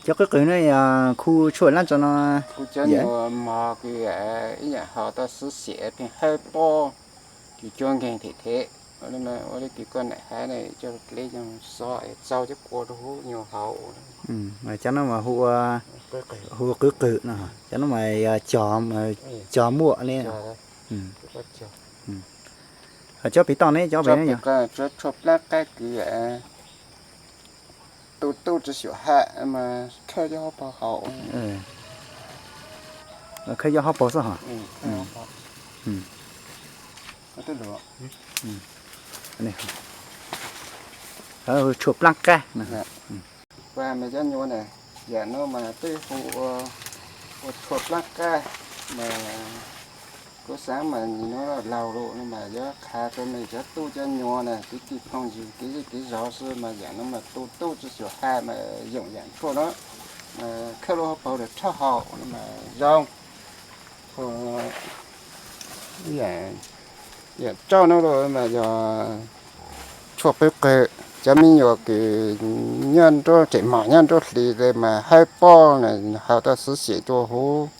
Cov qwb qwg no yog khu tshuaj lab tso no. Cov nyuas mog kws ib yam haus tau xwb xiam pheej hawb pob, kws cuab nkeeg them them, ua li kws koj nam hais ne, coj dleb coj xob es txaug cov kua rau hauv nyuas haus. Cov no mas hu ua, hu ua qwb qwg no, cov no mas yog cog, cog muaj li. Cov pem toj ne, cov pem no yog tshuaj plab qab kws tu tuj tsi xyuam ha mas khawb cov hauv paug haus. Khawb cov hauv paug xwb hos. Tshuaj plab qab. Kuv hais mas cov nyuas na, yam no mas peb hu ua tshuaj plab qab, mas kuv xaav mas nim no laug lawm no mas yuav qha rau mej cov tub cov nyuas na, kwv tij phooj ywg kev zej kev zos xwb mas yam no mas tu tuj tsi xyuam ha mas yoom yam tshuaj no, khawb lub hauv paug rau rhawb haus no mas zoo. Yam tsaub no los mas yog tshuaj qwb qwg, cov me nyuam kws nyob nruab tsev mog nyob nruab hlis mas hawb pob na, haus tau xwb xiam rau huv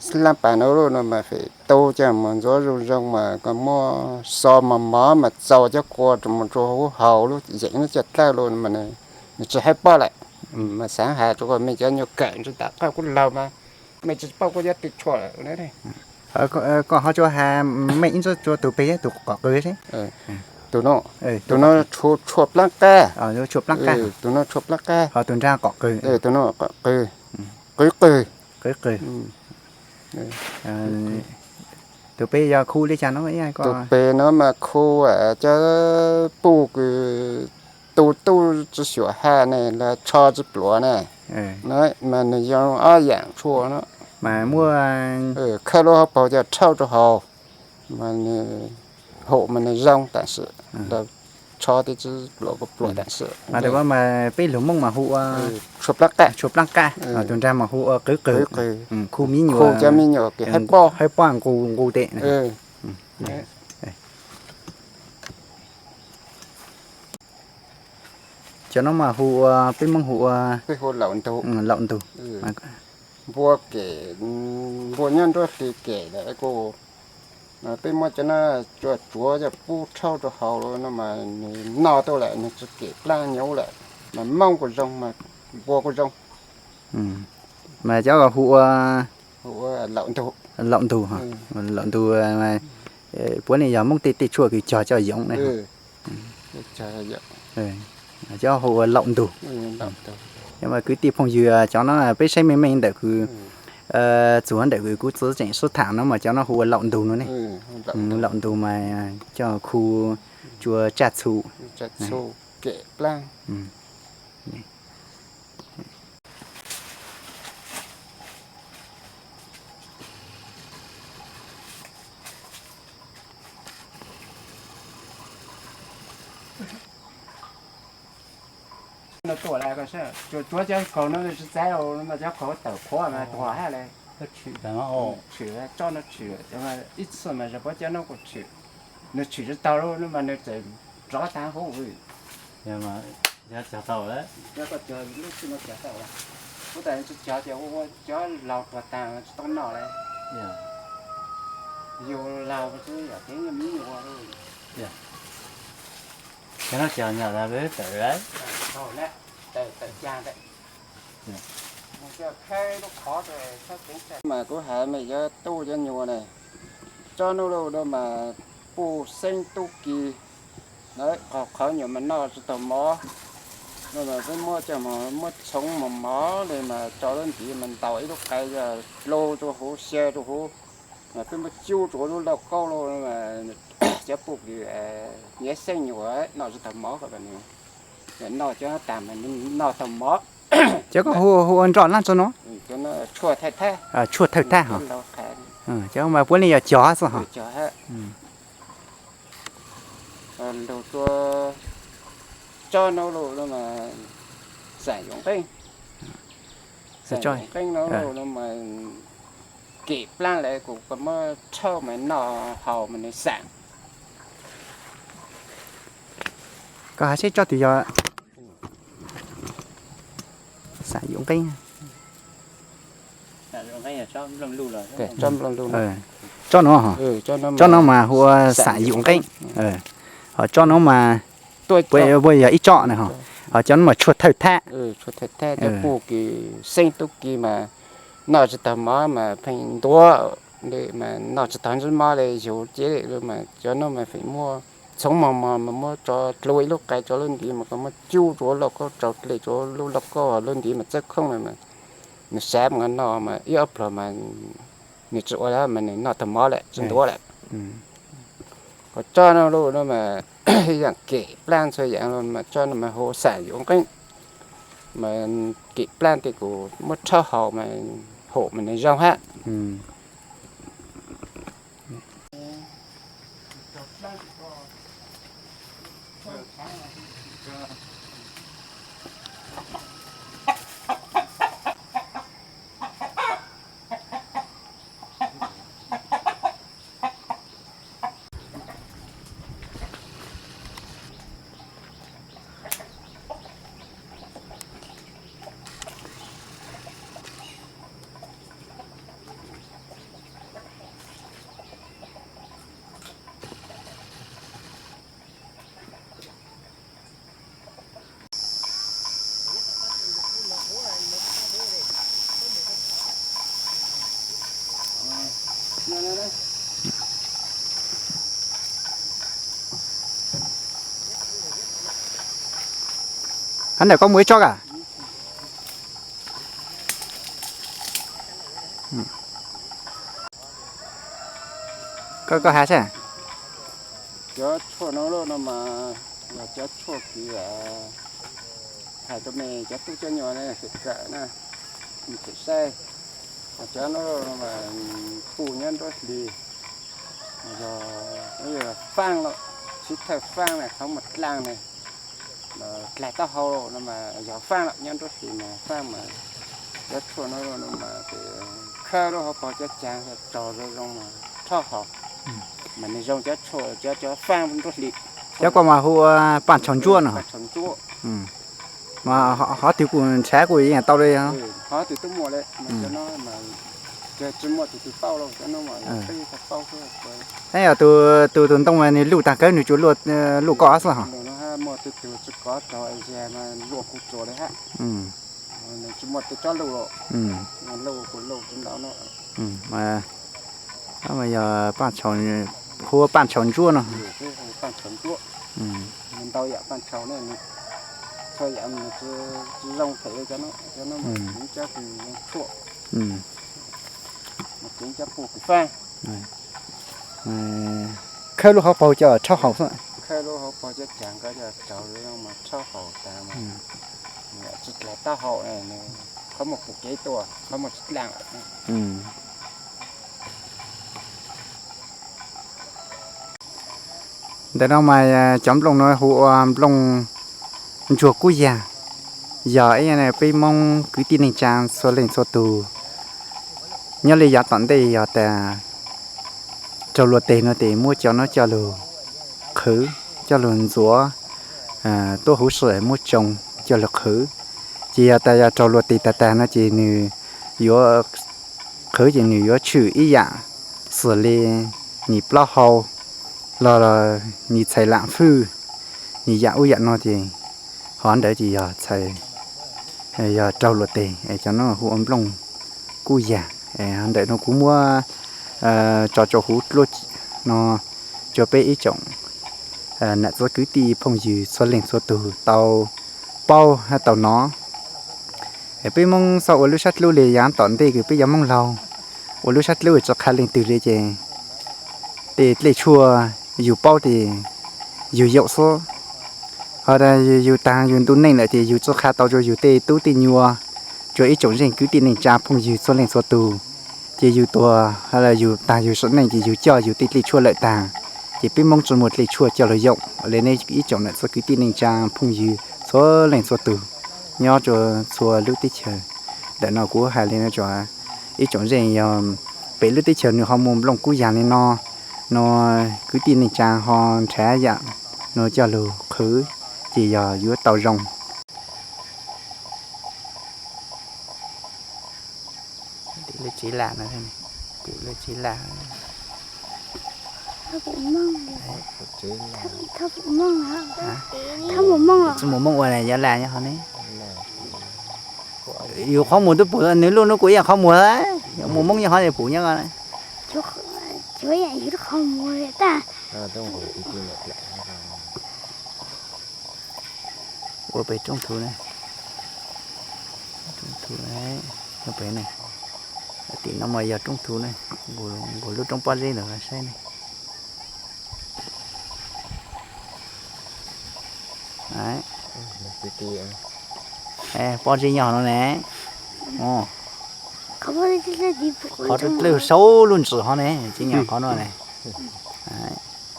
xab lab pas no lawm no mas fem tu coj mus ntxuav zoo zoo mas koj muab xo mos mos mas txaug cov kua mus rau huv haus lub yeem lub caj dlawb lawm mas nws tsis hawb pob lawm. Mas xaav has rua koj mej cov nyuas kawm ntsis tam qab kuv laug mas mej tsis paub kuv yuav tw tshuaj lawm. Koj ho tsuas has mej ib ntsis rua tus peg thiab tus qom qws seb. Tus no, tus no tshuaj plab qab. Tus no tshuaj plab qab. Ho tus nrag qom qws. Tus no qom qws. Qwb qwg. Qwb qwg. Tus peg yog khu li cas no? Tus peg no mas khu cov puj kws tu tuj tsi xyuam ha ne, los tsho tsi pluav ne, mas nws yog ob yaam tshuaj no. Mas muaj khawb lub hauv paug coj rhawb rau haus, mas nws haum mas nws zoo tam sim, los tsho twb tsi pluav kuj pluav tam sim. Mas peb lug Moob mas hu ua tshuaj plab qab, tshuaj plab qab, tus nrag mas hu ua qwb qwg, khu me nyuam, khu cov me nyuam kws hawb pob, hawb pob nqus nqus tes. Cov no mas hu ua, peb Moob hu ua, peb hu laum ntug. Laum ntug. Npua kem, npua nyob nruab hli kem lawm kuj, peb muab cov no tsuav tsuav coj pub rhaub rau haus no mas nws noj tuaj lawm, nws tsis kem plab nyuv lawm, mas Moob kuj zoo, mas npua kuj zoo. Mas cov hu ua laum ntug, laum ntug, puav leej yog Moob tej tej tshuaj kws cog coj yoov ne. Cov hu ua laum ntug. Mas kwv tij phooj ywg, cov no peb saib meej meej ntawm kws, txug ntawm kws kuv txiv tseem sib tham no mas cov no hu ua laum ntug no ne. Laum ntug mas coj khu tsua tsaj txhu, kem plab. Nws tuam lawm, tsuav cov kaus no nws tsis txav los mas cov kaus tawm qhuav mas tuag hab le. Tshwm, tso no tshwm, ib txhia mas zog puab cov no kuj tshwm, nws tshwm tsis taug lawm no mas nws txawm rov tag huv. Cog tau lawm, lub tshwj no cog tau lawm. Kuv tas tsis cog ces ua cov laug tuag tag tsis tau noj lawm. Yug laug xwb yog kev nyob miv ua. Cov no cog nyom los lawv tawm lawm. Tawm, tawm cag ntawm. Mas kuv has mej cov tub cov nyuam ne, tsob nub lauj no mas puj xeeb tub ki, qhov nyuam mas noj tsis taug mov, no mas peb muab coj mus muab txhoov mos mos li mas tso lub ntiv mas ntaus ib lub qe coj dlu rau huv xyaw rau huv, mas peb muab cub rau lub lauj kaub lauj, cov puj ki nyiav xeeb nyuam noj tsis taug mov, noj cov tag mas noj taug mov. Cov koj hu ua nroj lab tso no? Tshuaj thawj thab. Tshuaj thawj thab hos. Cov mas puav leej yog cog xwb hos. Lug rua tsob nub lauj no mas xam yuav nqeeb. Xam yuav nqeeb no lauj no mas kem plaab lawm kuv muab rhaub mas noj haus mas nws xam. Koj has seb tsob twg yog Xam Yum Nqeeb. Tsob no, tsob no mas hu ua Xam Yum Nqeeb. Ho tsob no mas puas yog ib tsob na ho. Ho cov no mas tshuaj thawj thab. Xeeb tub ki mas noj tsis tag mov mas pheej ntuav, mas noj tsis tag ntsej muag li yus cev mas cov no mas feem muaj txhoov mos mos mas muab tso dlua ib lub qe tso lub ntiv mas koj muab cub rau lauj kaub rau dlej rau lub lauj kaub lub ntiv mas txawb khoob mas nws sav mas no mas ib ob pluag mas nws tsis ua li mas nws noj tag mov lawm tsis ntuav lawm. Ho tsob no lauj no mas ib yam kem plab ntxhua yam los mas tsob no mas hu Xam Yum Nqeeb, mas kem plab tej kuv muab rhaub haus mas haum mas nws zoo hab. Hab ntawm koj muaj ib tsob ka? Koj, koj has seb. Cov tshuaj no lauj no mas yog cov tshuaj kws hais rau mej cov tub cov nyuas ne, kawm na, mej saib, cov no mas puj nyob nruab hlis, yog faaj lawm, sib thawj faaj na, qhov muag dlaaj ne, dlaag taub hau no mas yog faaj lawm, nyob nruab hlis mas faaj mas cov tshuaj no mas khawb lub hauv paug cov caag raug zoo zoo mas rhaub haus, mas nws zoo cov tshuaj cov, cov faaj nruab hlis. Cov ko mas hu ua paaj tshau ntsuab no. Mas qhov twg kuj nrhav kuj yeej tau li. Qhov twg twb muaj li, cov no mas tsis muaj tus twg paub lauj, cov no mas peb paub xwb. Ib yog tus, tus ntoo mas nws luj taag kawg nws tsuas luj koj xwb hos. Muaj tus tug tsis kov tog zag mas luj kuv tsuas li hab. Nws tsis muaj tus tsob luj, luj kuv luj tsis ntau no. Yog paaj tshau, hu ua paaj tshau ntsuab no. Paaj tshau ntsuab, nws ntau yam paaj tshau ne, txhua yam nws tsis zoo phem li cov no, cov no mas ceev cov kws zoo tshuaj, mas ceev cov puj kws faaj. Khawb lub hauv paug coj rhaub haus xwb. Khawb lub hauv paug cov caag ko coj raug zoo mas rhaub haus taag mas tsis dlaag taub hau, qhov muag pum kev tuaj, qhov muag tsis dlaag lawm. Ntawm no mas cov nplooj no hu ua nplooj ntsuag kub yag, yog ib peb Moob kwv tij neej tsaa txhua leej txhua tug. Nyob li yav tom ntej yog tas raug luag teg no tes muab cov no coj lug qhwv, coj lug ntxuav, tuab huv si muab tsoo coj lug qhwv. Ces yog tas yog raug luag teg tag tag no ces nws yuav qhwv ces nws yuav tshwm ib yam xws li nws plaub hau los nws txhais lam fwj, nws yam ub yam no ces qhov ntawd ces yog txhais, yog raug luag teg, cov no hu ua nplooj kub yag. Ntawm no kuv muab tso rau huv dluab no rua peb ib tsoom nam txiv kwv tij phooj ywg txhua leej txhua tug tau paub hab tau nov. Peb Moob xob ua lub sab dlub li yav tom ntej kws peb cov Moob laug ua lub sab dlub tsi qha leej twg li ces tej dlej tshuaj yug paub ces yug yaum xwb. Ho tas yug taag yug ntu neej lawm ces yug tsi qha tau rua yug tej tub tej nyuas, rua ib tsoom zeej kwv tij neej tsaa phooj ywg txhua leej txhua tug. Ces yug tuag, yug taag yug sim neej ces yug coj yug tej dlej tshuaj lawm taag, ces peb Moob tsi muaj dlej tshuaj coj lug yaum li nej ib tsoom nam txiv kwv tij neej tsaa phooj ywg txhua leej txhua tug nyob rua txhua lub teb chaws. Ntawm no kuv hais li no tso, ib tsoom zeej yog pem lub teb chaws nws ho muaj nplooj kub yag li no, no kwv tij neej tsaa ho nrhav yam no coj lug qhwv ces yog yuav tau zoo. Tsev laj no, pum lawv tsev laj. Tsev laj. Tsis mus Hmoob ua yog laj nyob qhov ne. Yus qhov muag twb pum nws lub hnub kuj ib yam qhov muag, yog mus Hmoob nyob qhov pum nyob. Ua pem rooj thu ne. Rooj thu, pem ne. Tim no mas yog rooj thu ne. Nkaus lub roob pob zeb ntawd saib ne. Pob zeb nyob no ne. Qhov dlawg saub lub ntsis hov ne, tsis nyob qhov no ne.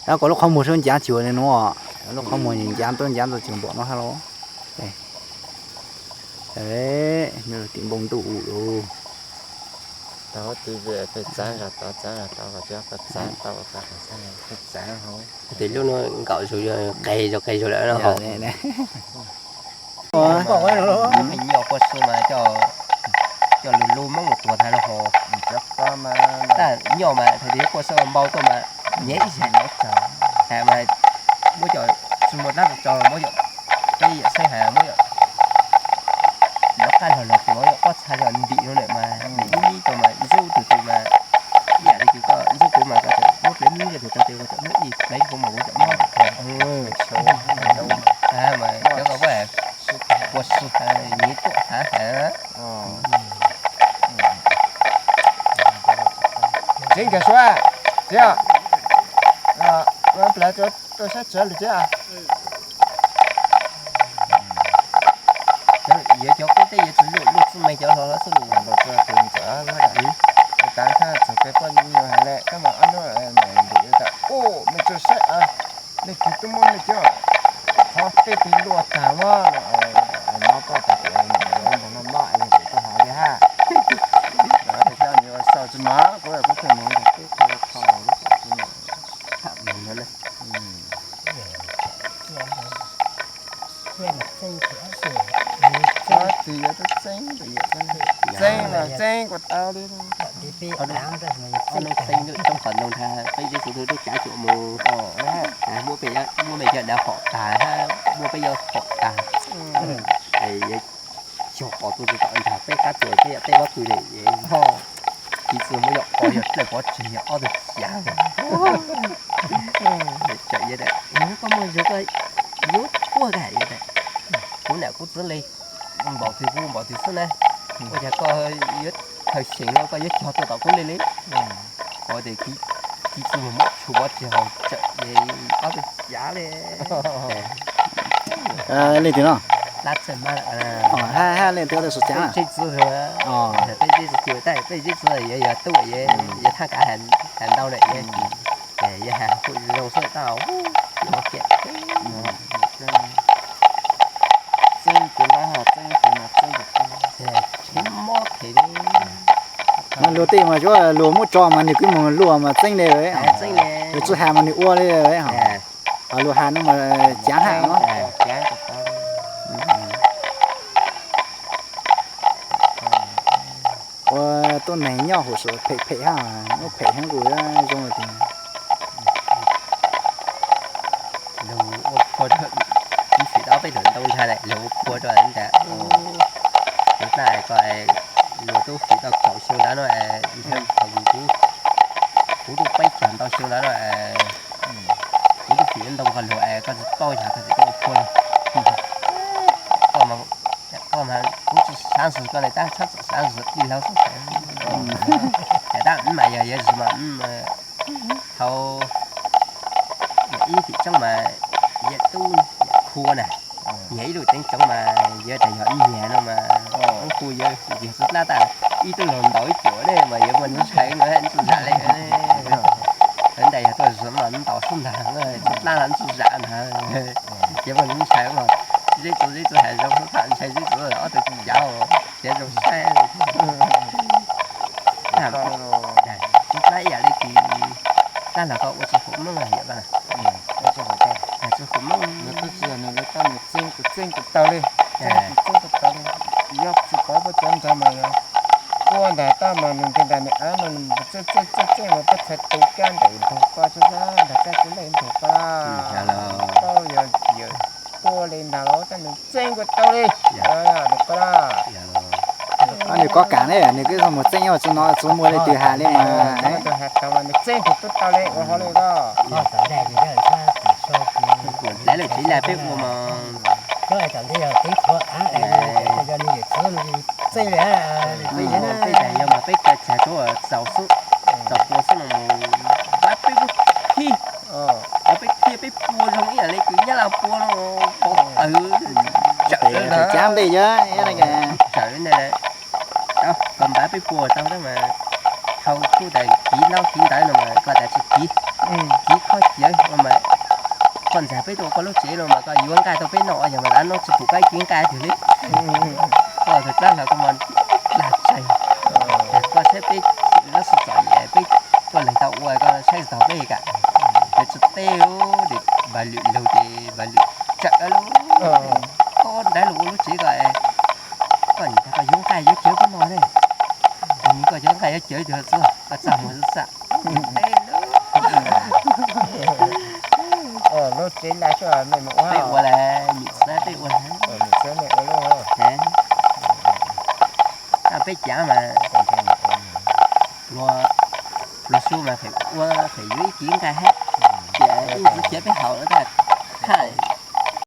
Tab kom lub qhov muag sab ncav cuag li no, lub qhov muag ncav tuaj ncav ntawm cuag npaum no hab los. Tim npoo ntuj u lus. Tau tib peb txav nqa tau txav nqa tau txav tau txav txav hauv. Tes lub no nkaum zus qes zus qes zus lawm no hauv. Nyuam quaj su mas coj lus lub Hmoob mus tuag tag no hauv. Tab nyuam mas thaum twg quaj su npau tuaj mas nyiav ib sab nov tsaug. Has mas muab cov tsis muaj dab tso muab cov peb yam saib has muab cov nov qaj log log ces muab cov pob txha cov ntim no lawm mas ntim ib nib tau mas ntxub tus tus mas ib yam li tus koj ntxub kuv mas koj tseem muab plev nib rau tus tau tes koj tseem muab ib plev kuv mas kuv tseem mob. Mas cov koj quaj su nyiav tuaj tag has. Tseeb kiag suab, txiv, plas rau sab tsev lawm txiv. Yuav cov qub teb yuav tsis luaj luaj txuj me cov hlo hlo xwb lus. Tav thaj txog peb poj niam hais lawm koj mas ob hnub ntim tas u me tso saib, nej twb muab nej cov qhov teb twg luaj tag mas no poj tas kuv npog no mas es kuv tuaj hais li hab. Coj nws ua sau tsis mas kuv kuv tuaj mus teb kuv qhov lub poj tsis mus no. Txhob txwm yuav txeeb, txeeb los txeeb kuv tau li. Txeeb lub tsooj qhov ntoo ntag, peb zeb txwv tub tub cav cuam mus. Muab peb, muab peb cov dav hom tag, muab peb yau hom tag. Xyov qos tuaj tsis tau nrog peb qab txuas peb yog tej pob kws li. Tiv txwv muab yog qos yog dlawg pov tseg yog ob tug cav. Tsam yog koj muaj zug koj yuav quaj kag, kuv nam kuv txiv li npaum twg kuv npaum twg xwb na. Ua cas koj yuav khaws xyeem no koj yuav cog tuaj tom kuv li li. Qos tias tiv txwv mus muab tshua pov tseg hauv tsam ob tug cav li. Leej twg no? Hab leej twg ua tau sum cav na? Peb zeb txwv, peb zeb txwv yuav tub, yuav thaj kav has ntau na, yuav has kuj zoo xwb tab ua kiam teb. Txeeb tus lab ho txeeb tus no txeeb tus tub. Tsis mob phem li. Mas luag tej mas tsuav luag muab tso mas nws kuj mus luaj mas txeeb li. Txeeb li. Luag tsis has mas nws ua li. Ho luag has no mas cav haj no. Ua tuab neeg nyob huv saum phem phem hab, muab phem heev kuj zoo tiag. Luag ua phua rau, ib txhis tau peb tug ntoo ntshai lawm luag ua phua rau ntawd. Luag tau ko, luag tub fim tau kaum xyoo ntawd no, kuv tub peb caug ntau xyoo ntawd no, kuv tub fim ntoo ko luag es koj tsis paub yog koj tsis tau ua phua li. Koj mas, koj mas kuv tsis xav ntxwg koj li tab txhob txwm xav ntxwg ib laug xwb. Tab mas yog yuav ntxwg mas thaum ib fim tsoom mas yawg tub Khua na, nyiag ib lub teev tsoov mas yuav tas yog ib nyiag no mas, Khua yawg tub dlab tas ib tug laug ntaus ib cuam ne mas yuav muaj ntxhais ntxuj zam li. Ntawd yog tuaj zov mas ntaus xwb ntag, tub dlab los ntxuj zam ntag. Ces muaj ntxhais mas zeb txwv zeb txwv has zoo xwb tham ntshai zeb txwv ob tug yav ces zoo saib. Tub dlab ib yam li kis dlab los koj ua tsis haum Hmoob yam koj na. Tsis haum Hmoob. Txeeb kuv txeeb kuv taw li, txeeb kuv txeeb kuv taw li, yog tsis pov peb cov nrog mas yog Quaj ntag, tab mas nws nti ntawm nws av no, nws txeej txeej txeej mus peb txhais tus kab nraim ntug ko, txhob ntag, kab tsis lej ntug ko. Koj yog yawm quaj li ntag los tab nws txeej kuj tau li. Nws ko, nws kob kam ne, nws kuj mus txeej txuj no txuj muaj li twg has li mas, tus has tau mas nws txeej tug tub tau li ua hauj lwm ko. Lawv lawm tsev laj peb ua mas, txeej li, peb tas yog mas peb ka txag rau txaus xwb, txaus pua xwb no mus, pab peb pub thij, peb thij peb pua zoo ib yam li kws Nyab Laj pua no, pov tawv, tsawm cab npej yog tsawm li ntawd. Koj npaj peb pua tau tab mas, thaum kuj tas kiv ntaub kiv ntawv no mas koj tas tsis kiv, kiv khob cawv no mas, koj ntxag peb tuaj koj lub tsev no mas koj yuav nqaij tau peb noj, yog mas av no tsis pum koj ib kiv nqaij twg li. Koj tus dab hlau koj mas dlag tsawg, koj saib peb zaub xov txom nyem peb tuaj leeg tau ua koj saib tsis taus peb kam. Ces tsis teb, ces Npaj Lwm laug ces Npaj Lwm tsawm lub, koj nrad los ua lub tsev ko, koj nim tas koj yuav nqaij yuav cawv peb noj ne. Koj yuav nqaij yuav cawv twg txuag koj txaj muag xwb xwb. Lub tsev laj xwb mej mus ua, peb ua lawm, mim txwv peb ua lawm. Tab peb cav mas, pluas su mas phem ua phem yuav ib kiv nqaij hab, ces ib txwv cia peb haus lawm tab, thaj